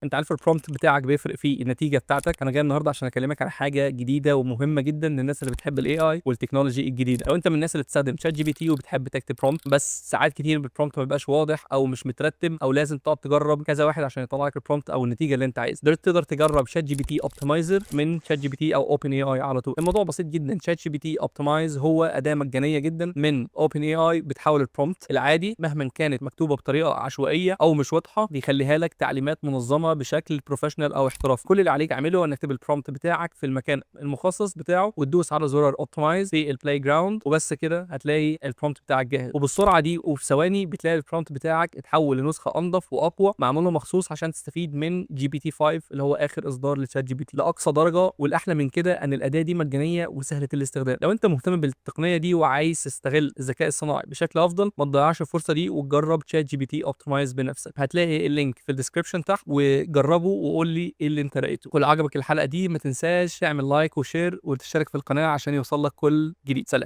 أنت عارف الprompt بتاعك بيفرق في النتيجة بتاعتك. أنا جاي النهارده عشان أكلمك على حاجة جديدة ومهمة جدًا للناس اللي بتحب الAI وال technology الجديدة. لو أنت من الناس اللي بتستخدم ChatGPT وبتحب تكتب prompt، بس ساعات كتير الprompt ما بيبقاش واضح أو مش مترتب، أو لازم تقعد تجرب كذا واحد عشان يطلع لك الprompt أو النتيجة اللي أنت عايزها، دلوقتي تقدر تجرب ChatGPT Optimizer من ChatGPT أو OpenAI على طول. الموضوع بسيط جدًا. ChatGPT Optimize هو أداة مجانية جدًا من OpenAI بتحول الprompt العادي مهما كانت مكتوبة بطريقة عشوائية أو مش واضحة، بيخليها لك تعليمات منظمة بشكل professional أو احترافي. كل اللي عليك تعمله إنك تكتب الprompt بتاعك في المكان المخصص بتاعه وتدوس على زرار optimize في الplayground، وبس كده هتلاقي الprompt بتاعك جاهز. وبالسرعة دي وفي ثواني بتلاقي الprompt بتاعك اتحول لنسخة أنضف وأقوى، معمولة مخصوص عشان تستفيد من GPT-5 اللي هو آخر إصدار لChatGPT لأقصى درجة. والأحلى من كده إن الأداة دي مجانية وسهلة الاستخدام. لو أنت مهتم بالتقنية دي وعايز تستغل الذكاء الصناعي بشكل أفضل، ما تضيعش الفرصة دي وتجرب ChatGPT Optimize بنفسك. هتلاقي ال link في الdescription تحت، وجربه وقول لي إيه اللي أنت لقيته. ولو عجبك الحلقة دي ما تنساش تعمل like و share وتشترك في القناة عشان يوصل لك كل جديد. سلام.